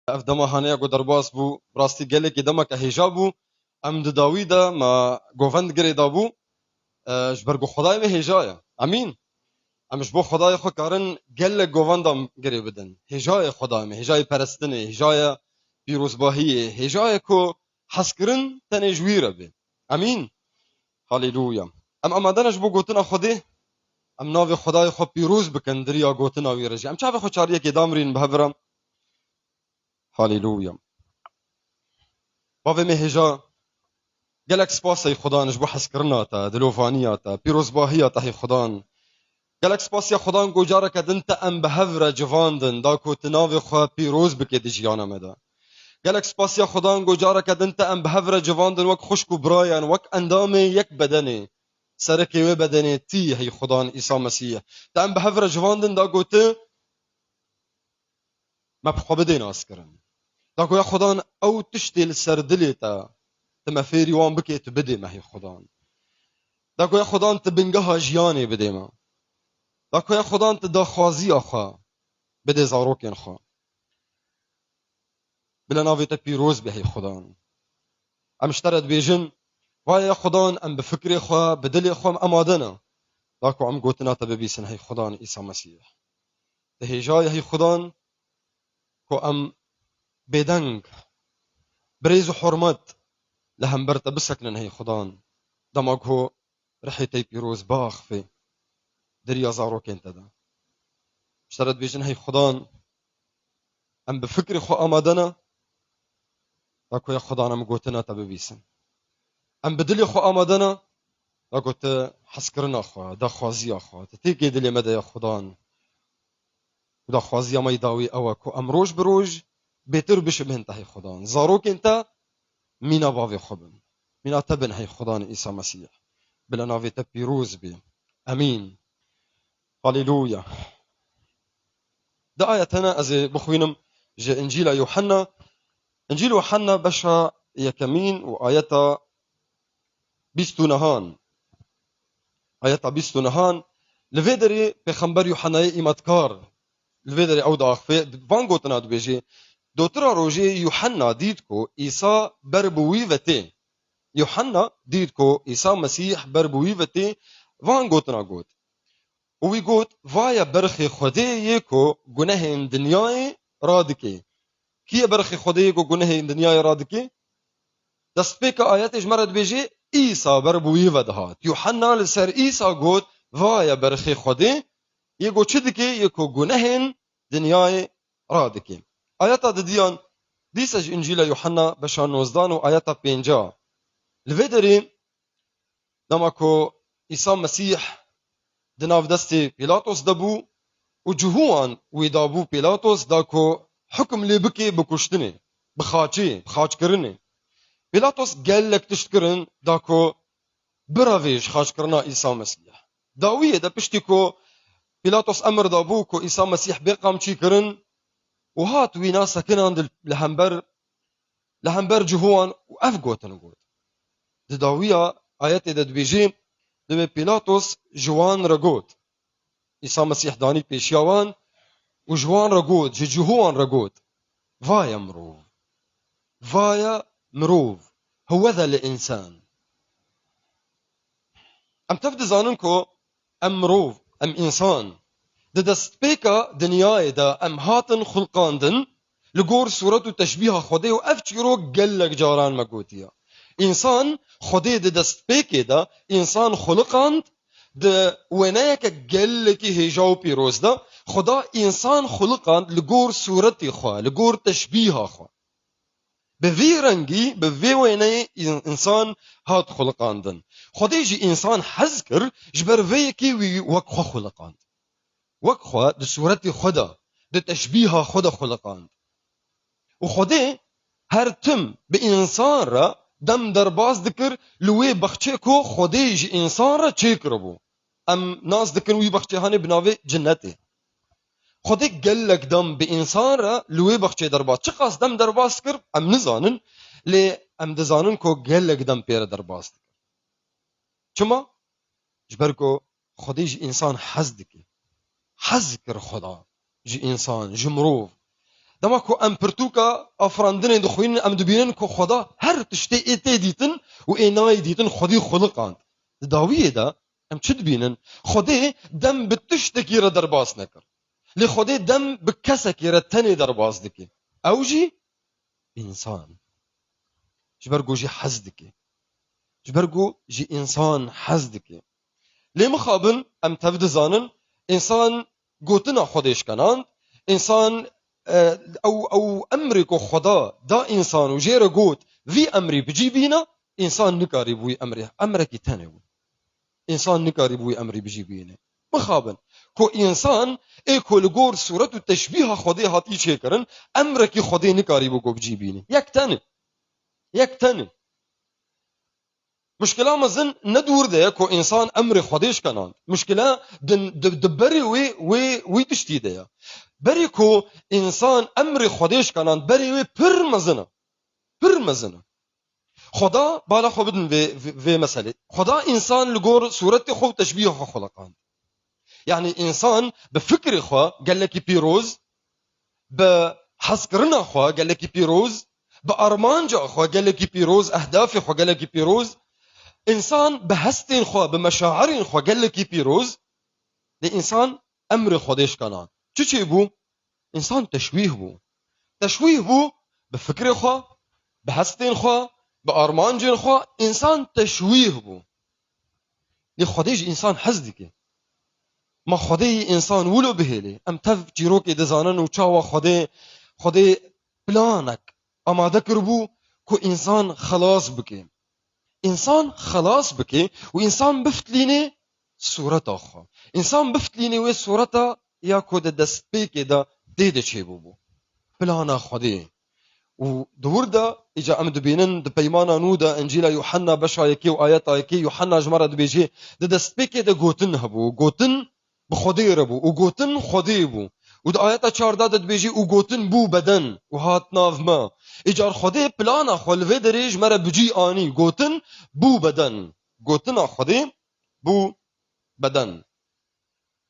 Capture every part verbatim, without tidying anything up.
Ev dema haneya ku derbas bû, bi rastî gelekî demeke hêja bû. Em di dawî de me govend girê dabû, e, ji ber ku Xwedayê me hêja ye. Emîn. Em ji bo Xwedayê xwe karin gelek govenda girê bidin. Hêja ye Xwedayê me, hêja ye perestinê, hêja ye pîrozbahiyê, hêja ye ku hezkirin tenê ji wî re bê. Emîn. Halelûya. Em amade ne ji bo gotina Xwedê? Em navê Xwedayê xwe pîroz bikin di riya gotina wî re jî. Em çavê xwe çariyekê damrîn bi hev re. Halelûya. Bavê me hêja, gelek spas hey Xudan ji bo hezkirina te, dilovaniya te, pîrozbahiya te hey Xudan. Gelek spasiya Xudan ku careke din te em bi hev re civandin, da ku tu navê xwe pîroz bike di jiyana me de. Gelek spasiya Xudan ku careke din te em bi hev re civandin wek xwişk û birayan, wek endamê yek bedenê. Serekê wê bedenê tî hey Xudan Îsa Mesîh. Te em bi hev re civandin da ku tu me bi xwe bidê naskirin. Da ku ya Xudan ew tiştê li ser dilê te, tu me fêrî wan bikê, tu bidê me hey Xudan. Da ku ya Xudan tu bingeha jiyanê bidê me. Da ku ya Xudan tu daxwaziya xwe bidê zarokên xwe. Bila navê te pîroz be hey Xudan. Em ji te re dibêjin, vaye ya Xudan, em bi fikrê xwe, bi dilê xwe em amade ne. Da ku em gotina te bibîsin hey Xudan Îsa Mesîh. Di hêjayê hey Xudan ku em bêdeng, bi rêz û hurmet li hember te bisekinin hey Xudan. Dema ku rihê te pîroz biaxivê di riya zarokên te de. Ji te re dibêjin hey Xudan, em bi fikrê xwe amade ne, da ku ya Xudan em gotina te bibîsin. Em bi dilê xwe amade ne, da ku tu hezkirina xwe, daxwaziya xwe, tu têkê dilê me de ya Xudan. Û daxwaziya me yê dawî ew e ku em roj bi roj bêtir bişibin te hey Xudan. Zarokên te mîna bavê xwe bin. Mîna te bin hey Xudan Îsa Mesîh. Bila navê te pîroz bê. Emîn. Halelûya. Du ayet hene ez ê bixwînim ji Încîla Yuhanna. Încîl Yuhanna beşa yekemîn û ayeta bîst û nehan. Ayeta bîst û nehan. Li vê derê Pêxember Yuhannayê îmetkar, li vê derê ew diaxife, van gotina dibêje, Dotira rojê Yuhanna dît ku Îsa ber bi wî ve tê. Yuhanna dît ku Îsa Mesîh ber bi wî ve tê, van gotina got. Û wî got, Vaye berxê Xwedê yê ku gunehên dinyayê radike. Kî ye berxê Xwedê yê ku gunehên dinyayê radike? Destpêka ayetê ji me re dibêje, Îsa ber bi wî ve dihat. Yuhanna li ser Îsa got, Vaye berxê Xwedê yê ku çi dike, yê ku gunehên dinyayê radike. Ayeta didiyan, dîsa ji Încîla Yuhanna beşa nozdan û ayeta pênca. Li vê derê dema ku Îsa Mesîh di nav destê Pîlatos de bû û cihuwan wî dabû Pîlatos da ku hukum lê bike bi kuştinê, bi xaçê, bi xaçkirinê. Pîlatos gelek tişt kirin da ku birevê ji xaçkirina Îsa Mesîh. Dawiyê de piştî ku Pîlatos emir dabû ku Îsa Mesîh bê qamçî kirin û hat wîna sekinand li hember, li hember cihuwan û ev gotin got. Di dawiya ayetê de dibêjê, dibê Pîlatos ji wan re got. Îsa Mesîh danî pêşiya wan û ji wan re got, ji cihuwan re got, Vaye mirov! Vaye mirov! Hiwede li însan! Em tev dizanin ku em mirov, em însan, di destpêka dinyayê de em hatin xulqandin, li gor sûret û teşbîha Xwedê û ev çîrok gelek caran me gotiye. Însan, Xwedê di destpêkê de însan xuliqand, di wêneyeke gelekî hêja û pîroz de, Xweda însan xuliqand li gor sûretê xwe, li gor teşbîha xwe. Bi vî rengî, bi vê wêneyê în-, însan hat xuliqandin. Xwedê jî însan hez kir, ji ber vê yekê wî wek xwe xuliqand. Wek xwe di sûretê xwe de, di teşbîha xwe de xuliqand. Û Xwedê her tim bi însan re dem derbas dikir li wê bexçê ku Xwedê ji însan re çêkiribû. Em nas dikin wî bexçê hanê bi navê cinnetê. Xwedê gelek dem bi însan re li wê bexçê derbas. Çiqas dem derbas kir, em nizanin, lê em dizanin ku gelek dem pê re derbas dikir. Çima? Ji ber ku Xwedê ji însan hez dike. Hez kir Xweda ji însan, ji mirov. Dema ku em pirtûka afirandinê dixwînin, em dibînin ku Xweda her tiştê ê tê dîtin û ê nayê dîtin Xwedî xuliqand. Di dawiyê de em çi dibînin? Xwedê dem bi tiştekî re derbas nekir. Lê Xwedê dem bi kesekî re tenê derbas dike. Ew jî însan. Ji ber ku jî hez dike. Ji ber ku ji însan hez dike. Lê mixabin em tev dizanin, însan gotina Xwedê şkenand, însan, e, ew, ew emrê ku Xweda da însan û jê re got, vî emrî bi cî bîne, însan nikarî bi wî emrê, emrekî tenê bû. Însan nikarî bi wî emrî bi cî bîne. Mixabin, ku însan ê ku li gor sûret û teşbîha Xwedê hatî çêkirin, emrekî Xwedê nikarî bi ku bi cî bîne. Yek tenê. Yek tenê. Muşkila mezin ne dûr de ye ku însan emrê Xwedê şkenand. Muşkila di, di, di berê wê, wê, wî tiştî de ye. Berê ku însan emrê Xwedê şkenand, berê wê pir mezin e. Pir mezin e. Xweda, bala xwe bidin vê, vê, vê meselê. Xweda însan li gor sûretê xwe û teşbîha xwe xuliqand. Yanî însan bi fikrê xwe gelekî pîroz, bi hezkirina xwe gelekî pîroz, bi armanca xwe gelekî pîroz, ehdafê xwe gelekî pîroz, însan bi hestên xwe, bi meşairên xwe gelekî pîroz, lê însan emrê Xwedê şkana. Çi çêbû? Însan teşwîh bû. Teşwîh bû bi fikrê xwe, bi hestên xwe, bi armancên xwe, însan teşwîh bû. Lê Xwedê ji însan hez dike. Ma Xwedê yî însan wilo bihêlê? Em tev çîrokê dizanin û çawa Xwedê, Xwedê planek amade kiribû ku însan xelas bike. Însan xelas bike û însan biftilînê sûreta xwe. Însan biftilînê wê sûreta ya ku di destpêkê de tê de çêbûbû. Plana Xwedê. Û di wir de, îca em dibînin di Peymana Nû de, Încîla Yuhanna beşa yekê û ayeta yekê, Yuhanna ji me re dibêje, di destpêkê de gotin hebû. Gotin bi Xwedê re bû û gotin Xwedê bû. Û di ayeta çar de dibêje, û gotin bû beden û hat nav me. Îcar Xwedê plana xwe li vê derê ji me re bi cî anî. Gotin bû beden. Gotina Xwedê bû beden.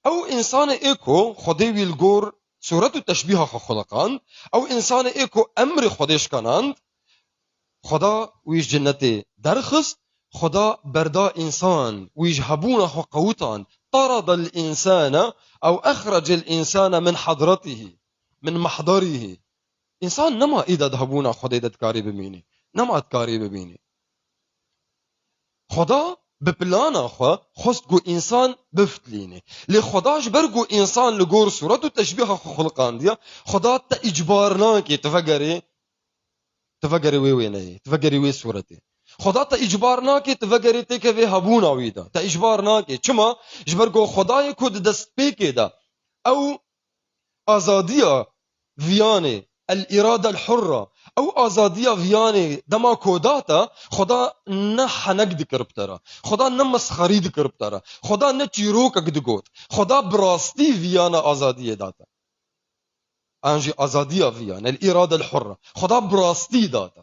Ew însanê ê ku Xwedê wî li gor sûret û teşbîha xwe xuliqand, ew însanê ê ku emrê Xwedê şkanand, Xweda wî ji cinetê derxist, Xweda berda însan, wî ji hebûna xwe qewitand. Taradel însane ew exrecel însane min hedretihî, min mehderihî. Însan nema îda di hebûna Xwedê de dikarî bimînî. Nema dikarî bimînî. Xweda bi plana xwe xwest ku însan biftilîne. Lê Xweda ji ber ku însan li gor sûret û teşbîha xwe xuliqandiye, Xweda te îcbar nake tu vegerê, tu vegerê wê wêneyê, tu vegerê wê sûretê. Xweda te îcbar nake tu vegerê têkevê hebûna wî de. Te îcbar nake. Çima? Ji ber ku Xwedayê ku di destpêkê de ew azadiya viyanê, el-îrade el-hurra, ew azadiya viyanê dema ku da te, Xweda ne henek dikir bi te re, Xweda ne mesxerî dikir bi te re, Xweda ne çîrokek digot, Xweda bi rastî viyana azadiyê da te. An jî azadiya viyan, el-îrade el-hurra. Xweda bi rastî da te.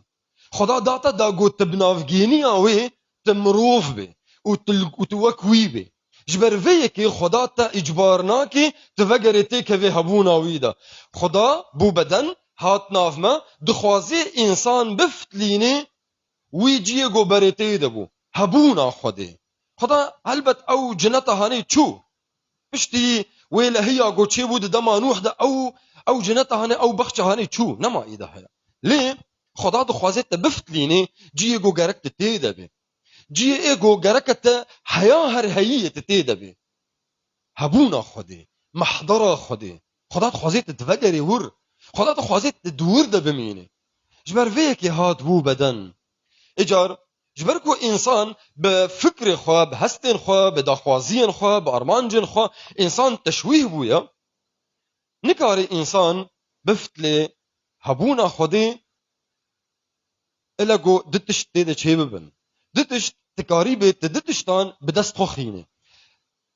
Xweda da te da ku tu bi navgêniya wê tu mirov bê û tu, û tu wek wî bê. Ji ber vê yekê Xweda te îcbar nake tu vegerê têkevê hebûna wî de. Xweda bû beden, hat nav me, dixwazê însan biftilînê wî ciyê ku berê tê de bû. Hebûna Xwedê. Xweda helbet ew cineta hanê çû. Piştî wê lehiya ku çêbû di dema Nûh de ew, ew cineta hanê, ew bexça hanê çû. Nema îda heye. Lê Xweda dixwaze te biftilînê ciyê ku gerek tu tê de bê. Ciyê ê ku gereke te heya her heyiyê tu tê de bê. Hebûna Xwedê, mehdera Xwedê. Xweda dixwaze tu divegerê wir. Xweda dixwaze tu di wir de bimînî. Ji ber vê yekê hat bû beden. Îcar ji ber ku însan bi fikrê xwe, bi hestên xwe, bi daxwaziyên xwe, bi armancên xwe, însan teşwîh bûye, nikare însan biftilê hebûna Xwedê, ile ku du tişt tê de çêbibin. Du tişt dikarî bê tu du tiştan bi dest xwe xînê.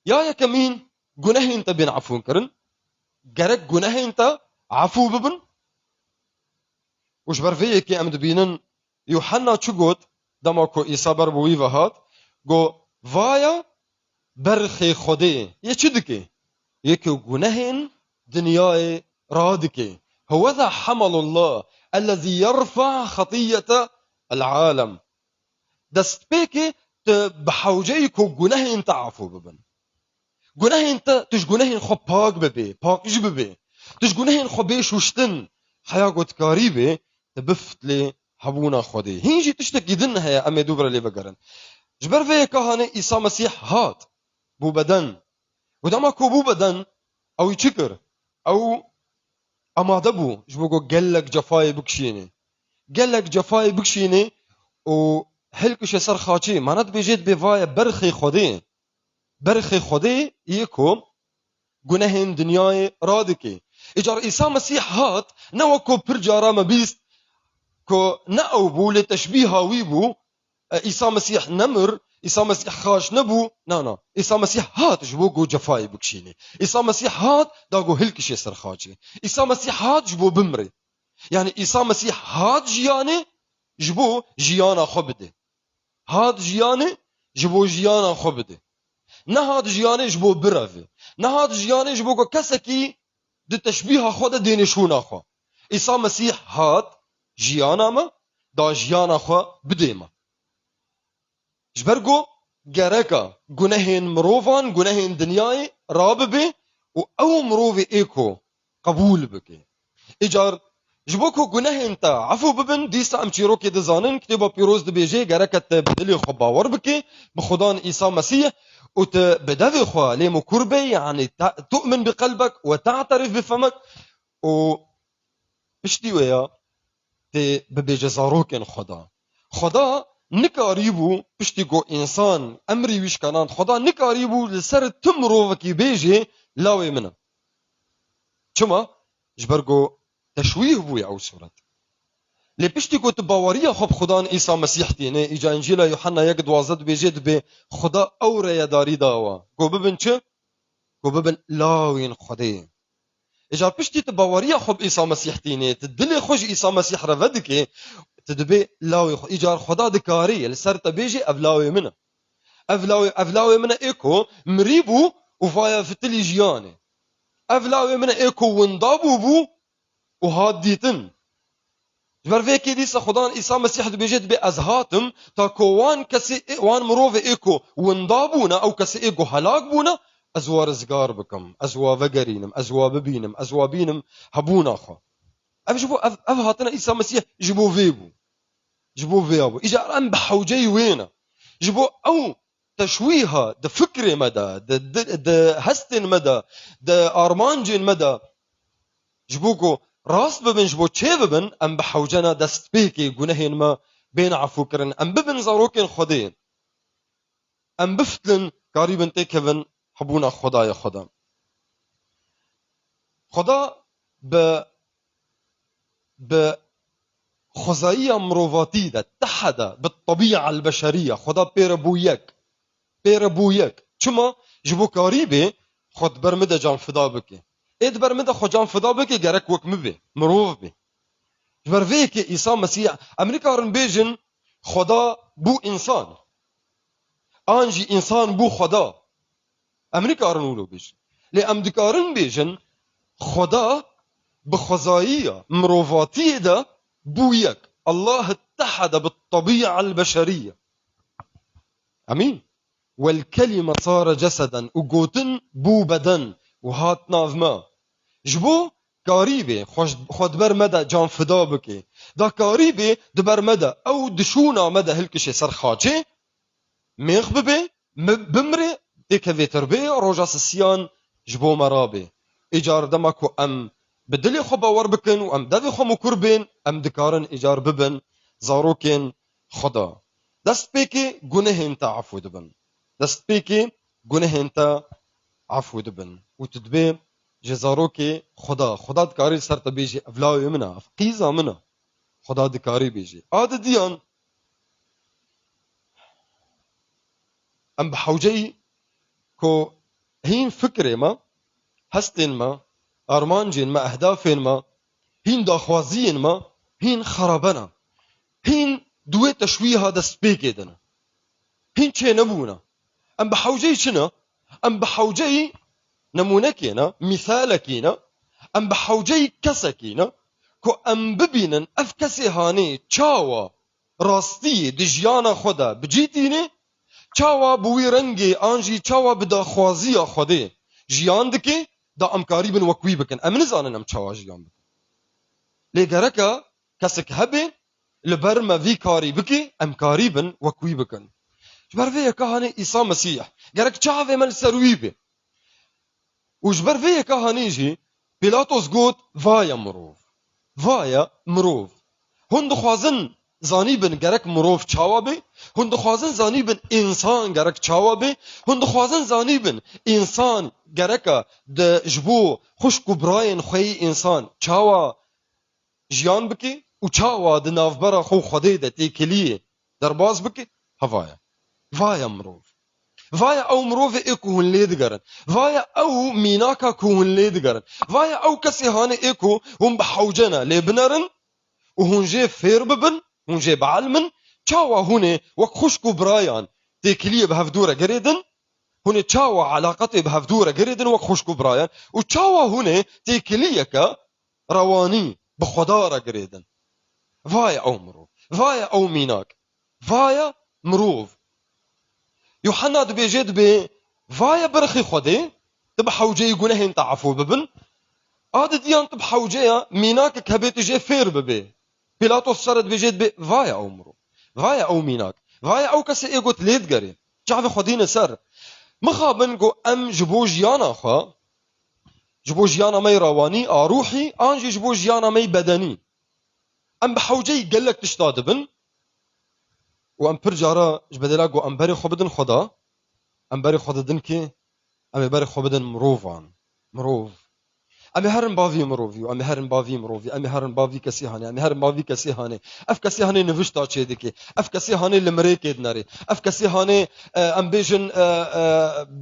Ya yekemîn, gunehên te bên efûn kirin. Gerek gunehên te efû bibin. Û ji ber vê yekê em dibînin Yuhanna çi got, dema ku Îsa ber bi wî ve hat, got, vaya berxê Xwedê yê çi dike? Yê ku gunehên dinyayê radike. Heweza hemalullah ellezî yerfa xetiyete el alem. Destpêkê tu bi hewceyî ku gunehên te afû bibin. Gunehên te, tu ji gunehên xwe pak bibê, pakij bibê. Tu ji gunehên xwe bê şûştin. Heya ku dikarî bê, tu bifitlê hebûna Xwedê. Hîn jî tiştekî din heye, em ê dû vira lê vegerin. Ji ber vê yeka hanê Îsa Mesîh hat, bû beden. Û dema ku bû beden, ew çi kir? Ew amade bû ji bo ku gelek cefayê bikişînê. Gelek cefayê bikişînê û hilkişe ser xaçê. Mana dibêje dibê vaye berxê Xwedê. Berxê Xwedê yê ku gunehên dinyayê radike. Îcar Îsa Mesîh hat, ne wek ku pir cara me bîst ku ne ew bû, lê teşbîha wî bû. E, Îsa Mesîh nemir, Îsa Mesîh xaç nebû. Na, na. Îsa Mesîh hat ji bo ku cefayê bikişînê. Îsa Mesîh hat da ku hilkişê ser xaçê. Îsa Mesîh hat ji bo bimrê. Yani Îsa Mesîh hat jiyanê ji bo jiyana xwe bide. Hat jiyanê ji bo jiyana xwe bide. Nehat jiyanê ji bo bireve. Nehat jiyanê ji bo ku kesekî di teşbîha xwe de dêne şûna xwe. Îsa Mesîh hat jiyana me, da jiyana xwe bidê me. Ji ber ku gereka gunehên mirovan, gunehên dinyayê rabibe û ew mirovê ê ku qebûl bike. Îcar ji bo ku gunehên te efû bibin, dîsa em çîrokê dizanin, Kitêba Pîroz dibêje, gereke te bi dilê xwe bawer bike bi Xudan Îsa Mesîh û tu bi devê xwe lê mikur be, yanî te-, tu'min bi qelbek we te'terif bi femek û piştî wê ya tê bibêje zarokên Xweda. Xweda nikarîbû piştî ku însan emrî wî şikanand, Xweda nikarîbû li ser tu mirovekî bêjê, lawê min e. Çima? Ji ber ku teşwîh bûye ew sûret. Lê piştî ku tu baweriya xwe bi Xudan Îsa Mesîh tîne, îca Încîla Yuhanna yek duwazdeh dibêje, dibê Xuda ew reyedarî dawa. Ku bibin çi? Ku bibin lawên Xwedê. Îcar piştî tu baweriya xwe bi Îsa Mesîh tînê, tu dilê xwe ji Îsa Mesîh re vedikê, tu dibê lawê xwe. Îcar Xweda dikarî li ser te bêjê, ev lawê min e. Ev lawê, ev lawê min e ê ku mirî bû û vaya fitilî jiyanê. Ev lawê min e ê ku winda bû bû û hat dîtin. Ji ber vê yekê dîsa Xudan Îsa Mesîh dibêje, dibê ez hatim, ta ku wan kesê ê, wan mirovê ê ku winda bûne, ew kesê ê ku helak bûne, ez wa rizgar bikim, ez wa vegerînim, ez wa bibînim, ez wa bînim hebûna xwe. Ev ji bo, ev, ev hatina Îsa Mesîh ji bo vê bû. Ji bo vêya bû. Îcar em bi hewceyî wê ne. Ji bo ew teşwîha di fikrê me de, di, di, di hestên me de, di armancên me de, ji bo ku rast bibin, ji bo çê bibin, em bi hewce ne destpêkê gunehên me bên efûkirin. Em bibin zarokên Xwedê. Em bifitlin, karîbin têkevin hebûna Xwedayê Xweda. Xweda bi, bi xwezayiya mirovatî de, tehede bi tebîa el beşeriya, Xweda pê re bû yek. Pê re bû yek. Çima? Ji bo karîbê xwe di ber min de can fida bike. Ê di ber min de xwe can fida bike, gerek wek min bê, mirov bê. Ji ber vê yekê Îsa Mesîh, em nikarin bêjin, Xweda bû însan. An jî însan bû Xweda. Em nikarin wilo bêjin. Lê em dikarin bêjin, Xweda bi xwezayiya mirovatiyê de bû yek. Allah ittehede bi tebîa el beşeriye. Emîn. Wel kelime sare ceseden û gotin bû beden û hat nav me. Ji bo karîbê xwe, xwe di ber me de can fida bike. Da karîbê di ber me de ew dişûna me de hilkişê ser xaçê, mêx bibe, mi-, bimre, têkevê tirbê, roja sisiyan ji bo me rabe. Îcar dema ku em bi dilê xwe bawer bikin û em devê xwe mikur bên, em dikarin îcar bibin zarokên Xweda. Destpêkê gunehên te efû dibin. Destpêkê gunehên te efû dibin. Û tu dibê ji zarokê Xweda. Xweda dikarî ser te bêjî, ev lawê min e, ev qîza min e. Xweda dikarî bêjî. A didiyan, em bi hewceyî ku hîn fikrê me, hestên me, armancên me, ehdafên me, hîn daxwaziyên me, hîn xerabe ne. Hîn di wê teşwîha destpêkê de ne. Hîn çênebûne. Em bi hewceyî çi ne? Em bi hewceyî nemûnekê ne, mîsalekî ne. Em bi hewceyî kesekî ne ku em bibînin ev kesê hanê çawa rastiyê di jiyana xwe de bi cî tîne, çawa bi wî rengê an jî çawa bi daxwaziya Xwedê jiyan dike, da em karîbin wek wî bikin. Em nizanin em çawa jiyan bikin. Lê gereka kesek hebe li ber me vî karî bike, em karîbin wek wî bikin. Ji ber vê yeka hanê Îsa Mesîh gerek çavê me li ser wî be. Û ji ber vê yeka hanê jî Pîlatos got, "Vaye mirov! Vaye mirov!" Hûn dixwazin zanîbin gerek mirov çawa be? Hûn dixwazin zanîbin însan gerek çawa be? Hûn dixwazin zanîbin însan gereka di ji bo xwişk û birayên xwe yî însan çawa jiyan bike û çawa di navbera xwe û Xwedê de têkiliyê derbas bike? Hevaya. Vaye mirov. Vaye ew mirovê ê ku hûn lê digerin. Vaye ew mînaka ku hûn lê digerin. Vaye ew kesê hanê ê ku hûn bi hewce ne lê binerin û hûn jê fêr bibin, hûn jê bielmin, çawa hûn ê wek xwişk û birayan têkiliyê bi hevdû re girêdin? Hûn ê çawa eleqetê bi hevdû re girêdin wek xwişk û birayan? Û çawa hûn ê têkiliyeke rewanî bi Xweda re girêdin? Vaye ew mirov, vaye ew mînak, vaye mirov. Yuhanna dibêje, dibê, "Vaye birxî Xwedê, tu bi hewceyî gunehên te efû bibin." A didiyan tu bi hewceya mînakek hebê tu jê fêr bibê. Pîlatos sere dibêje, dibê, "Vaye ew mirov, vaye ew mînak, vaye ew kesê ê got lê digerê, çavê xwe dîne ser." Mixabin ku em ji bo jiyana xwe, ji bo jiyana me yê rewanî a ruhî, an jî ji bo jiyana me yê bedenî, em bi hewceyî gelek tişta dibin û em pir cara ji bedêla ku em berê xwe bidin Xweda, em berê xwe didin kê? Em ê berê xwe bidin mirovan. Mirov. Em ê herin bavî mirovî û em ê herin bavî mirovî, em ê herin bavî kesî hanê, em ê herin bavî kesî hanê. Ev kesî hanê nivişta çêdike. Ev kesî hanê li mirêkê dinere. Ev kesî hanê, e, em bêjin, e, e,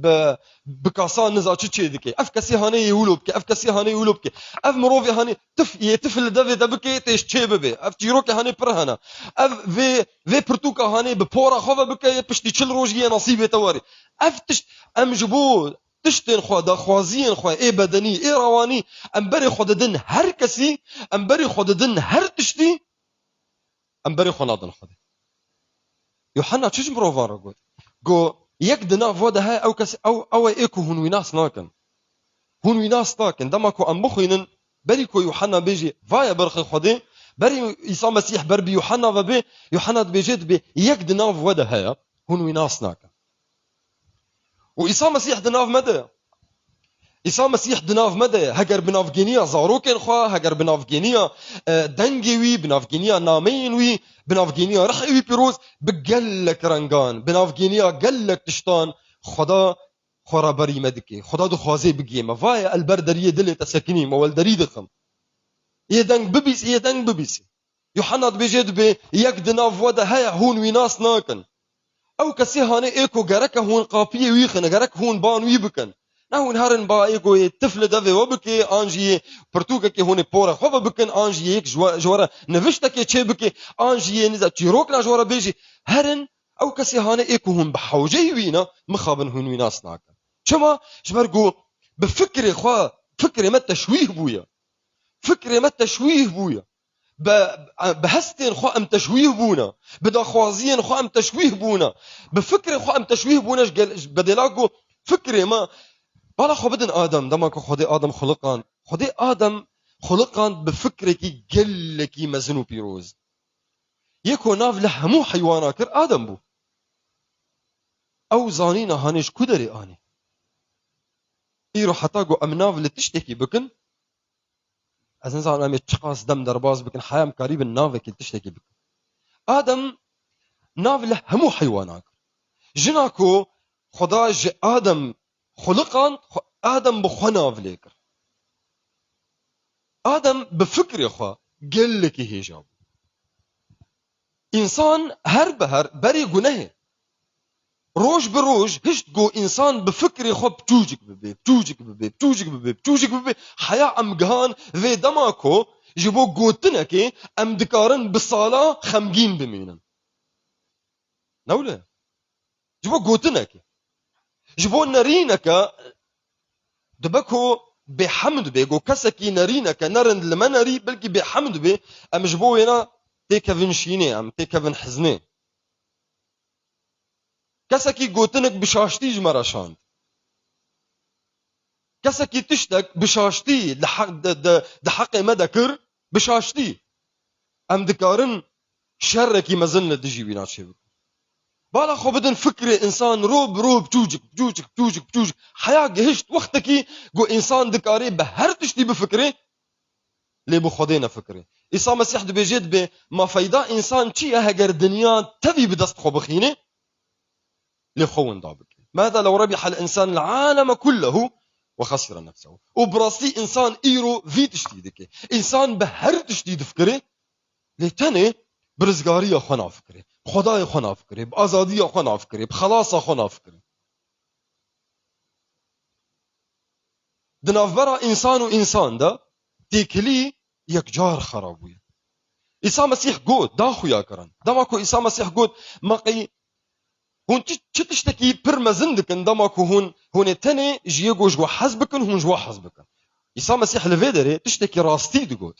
bi, bi kasa niza çi çêdike. Ev kesî hanê yê wilo bike, ev kesî hanê yê wilo bike. Ev mirovê hanê tif, yê tif li devê de bike, tê ji çê bibe. Ev çîrokê hanê pir hene. Ev vê, vê pirtûka hanê bi pora xwe ve bike, yê piştî çil rojî yê nesîbê te werê. Ev tişt, em ji bo tiştên xwe, daxwaziyên xwe, ê bedenî, ê rewanî, em berê xwe didin her kesî, em berê xwe didin her tiştî, em berê xwe nadin Xwedê. Yuhanna çi ji mirovan re got? Got, "Yek di nav we de heye, ew kes, ew, ew e ê ku hûn wî nas nakin." Hûn wî nas nakin. Dema ku em bixwînin, berî ku Yuhanna bêjî, "Vaye birxê Xwedê", berî Îsa Mesîh ber bi Yuhanna ve bê, Yuhanna dibêje, dibê, "Yek di nav we de heye, hûn wî nas nakin." Û Îsa Mesîh di nav me de ye. Îsa Mesîh di nav me de ye. Heger bi navgêniya zarokên xwe, heger bi navgêniya, e, dengê wî, bi navgêniya nameyên wî, bi navgêniya rihê wî pîroz, bi gelek rengan, bi navgêniya gelek tiştan Xweda xwe raberî me dike. Xweda dixwaze bigihê me. Vaye el ber deriyê dilê te sekinî, me wel derî dixim. Yê deng bibîs, yê deng bibîsî. Yuhanna dibêje, dibê, "Yek di nav we de heye, hûn wî nas nakin." Ew kesê hanê ê ku gereke hûn qapiyê wî xin, gerek hûn ban wî bikin. Ne hûn herin ba ê ku yê tif li devê we bike, an jî yê pirtûkekê hûn ê porê xwe ve bikin, an jî yê yek ji we, ji we re niviştekê çê bike, an jî yê niza çîrok ne ji we re bêjî. Herin ew kesê hanê ê ku hûn bi hewceyî wî ne, mixabin hûn wî nas nakin. Çima? Ji ber ku bi fikrê xwe, fikrê me teşwîh bûye. Fikrê me teşwîh bûye. Bi, bi hestên xwe em teşwîh bûne. Bi daxwaziyên xwe em teşwîh bûne. Bi fikrê xwe em teşwîh bûne ji gel-, ji bedêla ku fikrê me, bala xwe bidin Adem, dema ku Xwedê Adem xuliqand. Xwedê Adem xuliqand bi fikrekî gelekî mezin û pîroz. Yê ku nav li hemû heywana kir, Adem bû. Ew zanîna hanê ji ku derê anî? Îro heta ku em nav li tiştekî bikin, ez nizanim em ê çiqas dem derbas bikin, heya em karîbin navekî li tiştekî bikin. Adem nav li hemû heywana kir. Jina ku Xweda ji Adem xuliqand, xwe, Adem bi xwe nav lê kir. Adem bi fikrê xwe gelekî hêja bû. Însan her bi her berê gunehê. Roj bi roj hişt ku însan bi fikrê xwe piçûcik bibe, piçûcik bibe, piçûcik bibe, piçûcik bibe, heya em gihan vê dema ku ji bo gotinekê em dikarin bi sala xemgîn bimînin. Ne wile? Ji bo gotinekê. Ji bo nerîneke dibe ku bêhemd bê, go kesekî nerîneke, ne rind li me nerî, belkî bêhemd bê, em ji bo wêna têkevin şînê, em têkevin hiznê. Kesekî gotinek bi şaştî ji me re şand. Kesekî tiştek bi şaştî di he-, di, di, di heqê me de kir, bi şaştî. Em dikarin şerekî mezin li dijî wîna çêbikin. Bala xwe bidin fikrê însan ro bi ro biçûçik, biçûçik, biçûçik, biçûçik. Heya gihişt wextekî ku însan dikarê bi her tiştî bifikirê, lê bi Xwedê nefikirê. Îsa Mesîh dibêje, dibê, ma feyda însan çi ye heger dinya tevî bi dest xwe bixîne? Lê xwe winda bike. ماذا لو ربح الإنسان العالم كله وخسر نفسه. Û bi rastî însan îro vî tiştî dike. Însan bi her tiştî difikire, lê tenê bi rizgariya xwe nafikire. Bi Xwedayê xwe nafikire. Bi azadiya xwe nafikire. Bi xelasa xwe nafikire. Di navbera însan û însan de têkilî yekcar xera bûye. Îsa Mesîh got, da xuya kirin. Dema ku Îsa Mesîh got, ma qey hûn çi, çi tiştekî pir mezin dikin, dema ku hûn, hûn ê tenê ji yê ku ji we hez bikin, hûn ji we hez bikin. Îsa Mesîh li vê derê tiştekî rastî digot.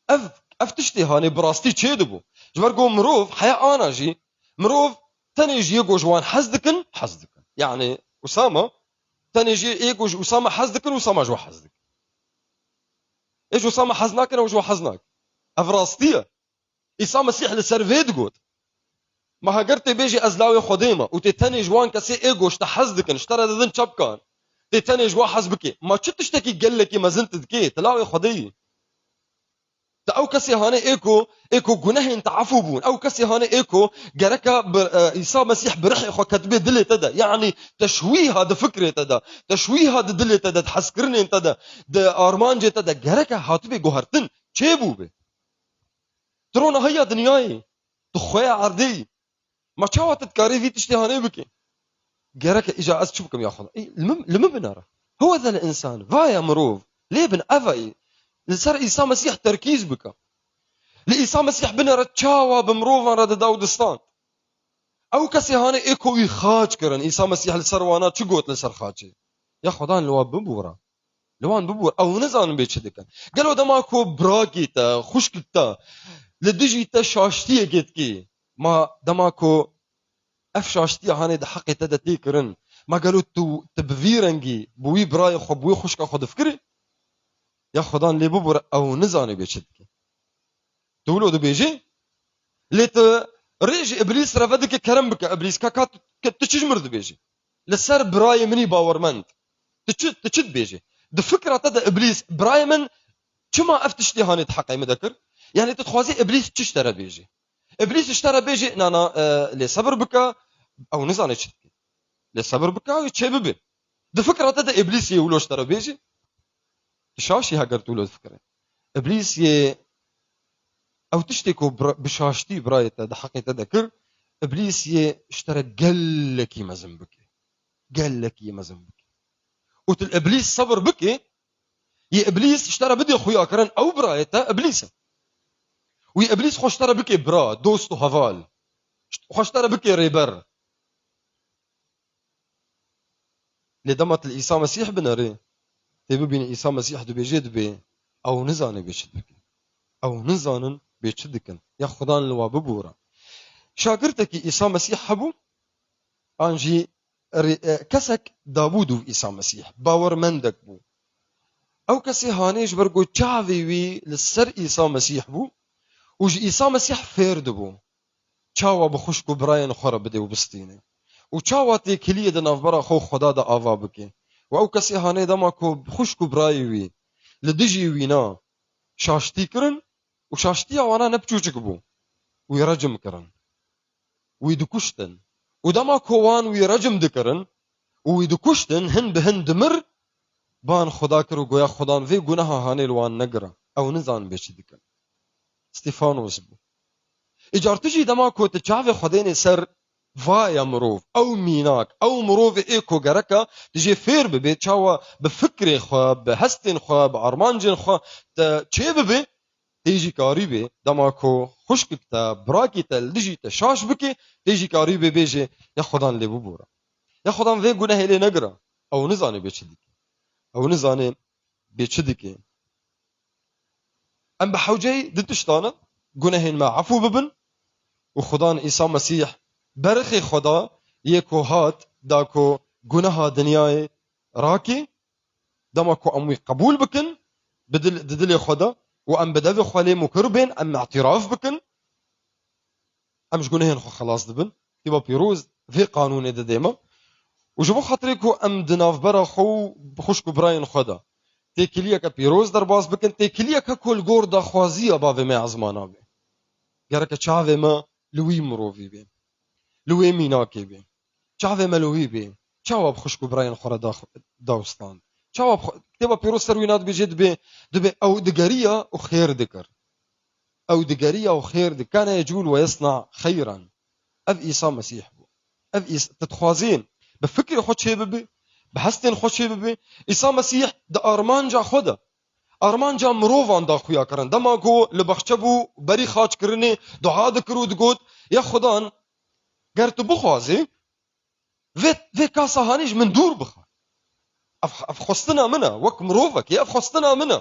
Ev, ev tiştê hanê bi rastî çê dibû. Ji ber ku mirov heya ana jî, mirov tenê ji yê ku ji wan hez dikin, hez dikin. Yani Usama, tenê ji yê ku ji Usama hez dikin, Usama ji we hez dikin. Ê ji Usama hez nakin, ew ji we hez nakin. Ev rastî ye. Îsa Mesîh li ser vê digot. Ma heger tê bêjî ez lawê Xwedê me û tê tenê ji wan kesê ê ku ji te hez dikin, ji te re didin çepkan, tê tenê ji we hez bikê. Ma çi tiştekî gelekî mezin tu dikê? Tu lawê Xwedê yî. Tu ew kesê hanê ê ku, ê ku gunehên te efû bûn. Ew kesê hanê ê ku gereka bi, e, Îsa Mesîh bi rihê xwe ketibê dilê te de. Yanî teşwîha di fikrê te de, teşwîha di dilê te de, di hezkirinên te de, di armancê te de gereka hatibê guhertin. Çêbûbe. Tu rona heya dinyayê. Tu xweya erdê yî. Ma çawa tu dikarî vî tiştê hanê bikî? Gereke îca ez çi bikim ya Xweda? Ê, li min, li min binere. Huweze l-însan. Vaya mirov. Lê bin eva yî. Li ser Îsa Mesîh terkîz bike. Li Îsa Mesîh binere çawa bi mirovan re dida û distand. Ew kesê hanê ê ku wî xaç kirin. Îsa Mesîh li ser wana çi got li ser xaçê? Ya Xwedan li wan bibûre. Li wan bibû, ew nizanin bê çi dikin. Gelo dema ku birakî te, xwişkik te, li dijî te şaştiyekê dikî, ma dema ku ev şaştiya hanê di heqê te de tê kirin, ma gelo tu, tu bi vî rengî, bi wî birayê xwe, bi wî xwişka xwe difikirî? Ya Xwedan lê bibûre, ew nizane bê çi dike. Tu wilo dibêjî, lê tu rê ji Îblîs re vedike, kerem bike Îblîs, ka, ka tu, tu çi ji min re dibêjî? Li ser birayê min î bawermend. Tu çi, tu çi dibêjî? Di fikra te de Îblîs, birayê min, çima ev tiştê hanê di heqê min de kir? Yanî tu dixwazî Îblîs çi ji te re bêjî? Îblîs ji te re bêjî, na, na, e, lê sebir bike, ew nizane çi dike. Lê sebir bike, ew ê çê bibe. Di fikra te de Îblîs yê wilo ji te re bêjî? Tu şaş î heger tu wilo difikirî. Îblîs yê ew tiştê ku bi, bi şaştî birayê te di heqê te de kir, Îblîs yê ji te re gelekî mezin bike. Gelekî mezin bike. Û tu li Îblîs sebir bike, yê Îblîs ji te re bidê xuyakirin, ew birayê te Îblîs e. Wî Îblîs xwe ji te re bike bira, dost û heval. Xwe ji te re bike rêber. Lê dema tu li Îsa Mesîh binerê, tê bibînî Îsa Mesîh dibêje dibê, ew nizane bê çi dikin. Ew nizanin bê çi dikin. Ya Xudan li wa bibûre. Şagirtekî Îsa Mesîh hebû, an jî rê-, e, kesek dabû dûv Îsa Mesîh, bawermendek bû. Ew kesê hanê ji ber ku çavê wî li ser Îsa Mesîh bû û ji Îsa Mesîh fêr dibû. Çawa bi xwişk û birayên xwe re bidê û bistîne. Û çawa têkiliyê di navbera xwe û Xweda de ava bike. Û ew kesê hanê dema ku xwişk û birayê wî li dijî wîna şaştî kirin û şaştiya wana ne piçûçik bû. Wî recim kirin. Wî dikuştin. Û dema ku wan wî recim dikirin û wî dikuştin, hin bi hin dimir, ban Xweda kir û goya Xwedan vê guneha hanê li wan negire. Ew nizanin bê çi dikin. Stîfanos bû. Îcar tu jî dema ku tu çavê xwe dênê ser vaya mirov, ew mînak, ew mirovê ê ku gereka tu jê fêr bibê, çawa bi fikrê xwe, bi hestên xwe, bi armancên xwe te çê bibê, tê jî karîbê, dema ku xwişkik te, birakî te li dijî te şaş bike, tê jî karîbê bêje, ya Xwedan lê bibûre. Ya Xwedan vê gunehê lê negire. Ew nizane bê çi dike. Ew nizane bê çi dike? Em bi hewceyî di tiştan e, gunehên me efû bibin û Xudan Îsa Mesîh berixê Xweda yê ku hat da ku guneha dinyayê rakê, dema ku em wî qebûl bikin bi dil, di dilê xwe de û em bi devê xwe lê mukir bên, em îtiraf bikin, em ji gunehên xwe xelas dibin. Kitêba Pîroz vê qanûnê dide me. Û ji bo xatirê ku em di navbera xwe û xwişk û birayên xwe de têkiliyeke pîroz derbas bikin, têkiliyeke ku li gor daxwaziya bavê me ezmana be. Gereke çavê me li wî mirovî be, li wê mînakê be. Çavê me li wî bê. Çawa bi xwişk û birayên xwe re dax-, dawstand? Çawa bi xwe-, Kitêba Pîroz ser wîna dibêje, dibê, dibê ew digeriya û xêr dikir. Ew digeriya û xêr dikir. Kane yecûl we yesna xeyran. Ev Îsa Mesîh bû. Ev Îs-, tu dixwazî bi fikrê xwe çê bibe, bi hestên xwe çê bibe. Îsa Mesîh di armanca xwe de, armanca mirovan da xuya kirin. Dema ku li baxçe bû, berî xaç kirinê, dua dikir û digot, ya Xudan, ger tu bixwazî, vê, vê kasa hanê ji min dûr bixe. Ev, ev xwestina min e, wek mirovekê, ev xwestina min e.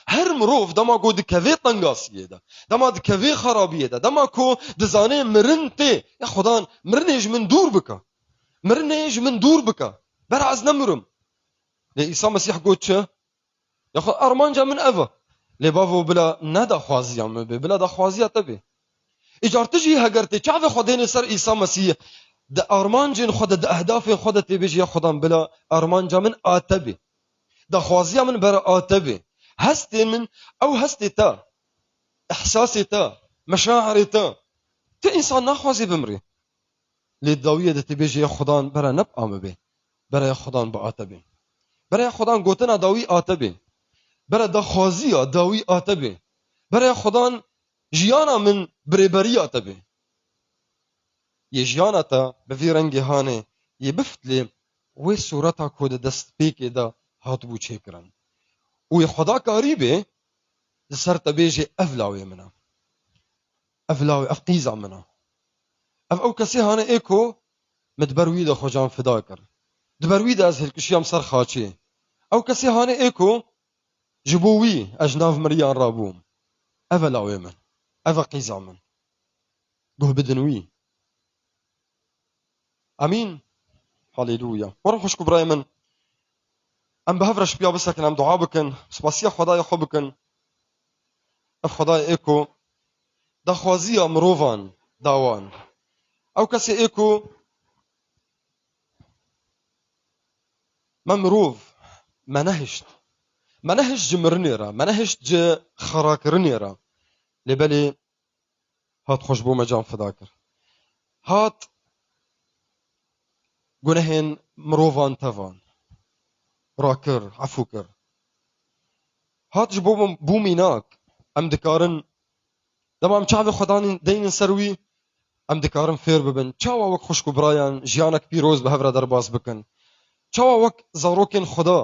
Her mirov dema ku dikeve tengasiyê de, dema dikeve xerabiyê de, dema ku dizane mirin tê, ya Xudan, mirinê ji min dûr bike. Mirinê ji min dûr bike. Bera ez nemirim. Lê Îsa Mesîh got çi? Yaxwe armanca min ev e. Lê bavo, bila ne daxwaziya min be, bila daxwaziya te be. Îcar tu jî heger tê çavê xwe dênê ser Îsa Mesîh, di armancên xwe de, di ehdafên xwe de tê bêjî, ya Xudan, bila armanca min a te be. Daxwaziya min bera a te be. Hestên min, ew hestê te, ihsasê te, meşairê te. Tu însan naxwazî bimrî. Lê dawiyê de tê bêjî, ya Xudan, bera ne bi a min be. Bera ya Xudan bi a te be. Bera ya Xudan gotina dawî a te be. Bera daxwaziya dawî a te be. Bera ya Xudan jiyana min bi rêberiya te be. Yê jiyana te bi vî rengê hanê yê bifitlê wê sureta ku di destpêkê de hatibû çêkirin. Û yê xwedakarî bê, di ser te bêjê, ev lawê min e. Ev lawê, ev qîza min e. Ev ew kesê hanê ê ku min di ber wî de xwe can fida kir. Di ber wî de ez hilkişiyam ser xaçê. Ew kesê hanê ê ku ji bo wî ez ji nav miriyan rabûm. Ev e lawê min. Ev e qîza min. Guh bidin wî. Amîn. Haleluya. Werin xwişk û birayê min, em bi hev re şipiya bisekin, em dua bikin, spasiya Xwedayê xwe bikin. Ev Xwedayê ê ku daxwaziya mirovan dawan. Ew kesê ê ku me mirov, me nehişt. Me nehişt ji mirinê re, me nehişt ji xerakirinê re. Lê belê hat xwe ji bo me can fida kir. Hat gunehên mirovan tevan rakir, efû kir. Hat ji bo min bû mînak. Em dikarin, dema em çavê xwe danîn, deynin ser wî, em dikarin fêr bibin. Çawa wek xwişk û birayan jiyanek pîroz bi hev re derbas bikin? Çawa wek zarokên Xweda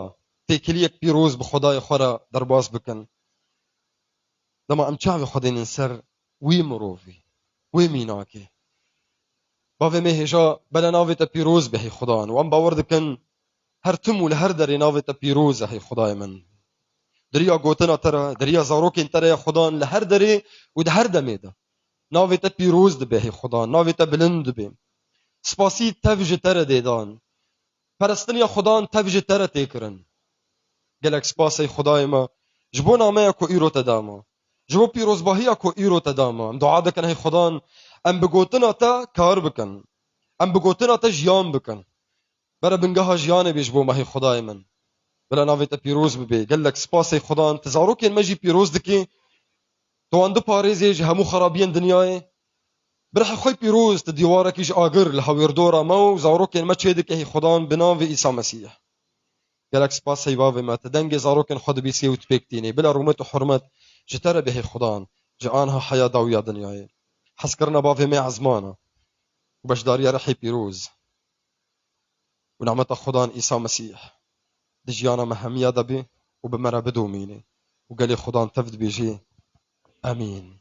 têkiliyek pîroz bi Xwedayê xwe re derbas bikin? Dema em çavê xwe dênin ser wî mirovî, wê mînakê. Bavê me hêja bela navê te pîroz be hey Xudan. Û em bawer dikin her tim û li her derê navê te pîroz e hey Xudayê min. Di riya gotina te re, di riya zarokên te re ya Xudan li her derê û di her demê de. Navê te pîroz dibe hey Xudan, navê te bilind dibe. Spasî tev ji te re dê dan. Perestiniya Xudan tev ji te re tê kirin. Gelek spas ey Xudayê me, ji bo nameya ku îro te dama. Ji bo pîrozbahiya ku îro te dama. Em dua dikin hey Xudan, em bi gotina te kar bikin. Em bi gotina te jiyan bikin. Bere bingeha jiyanê bê ji bo me hey Xudayê min. Bila navê te pîroz bibe. Gelek spas ey Xudan, tu zarokên me jî pîroz dikî. Tu wan diparêzê ji hemû xerabiyên dinyayê. Bi rihê xwe pîroz tu dîwarekî ji agir li hawêrdora me û zarokên me çêdike hey Xudan bi navê Îsa Mesîh. Gelek spas hey bavê me, tu dengê zarokên xwe dibîsê û tu pêk tînê. Bila rûmet û hurmet ji te re be hey Xudan, ji anha heya dawiya dinyayê. Hezkirina bavê me ezman e û beşdariya rihê pîroz û nameta Xudan Îsa Mesîh di jiyana me hemiya de be û bi me re bidomîne û gelê Xudan tev dibêjê. Amîn.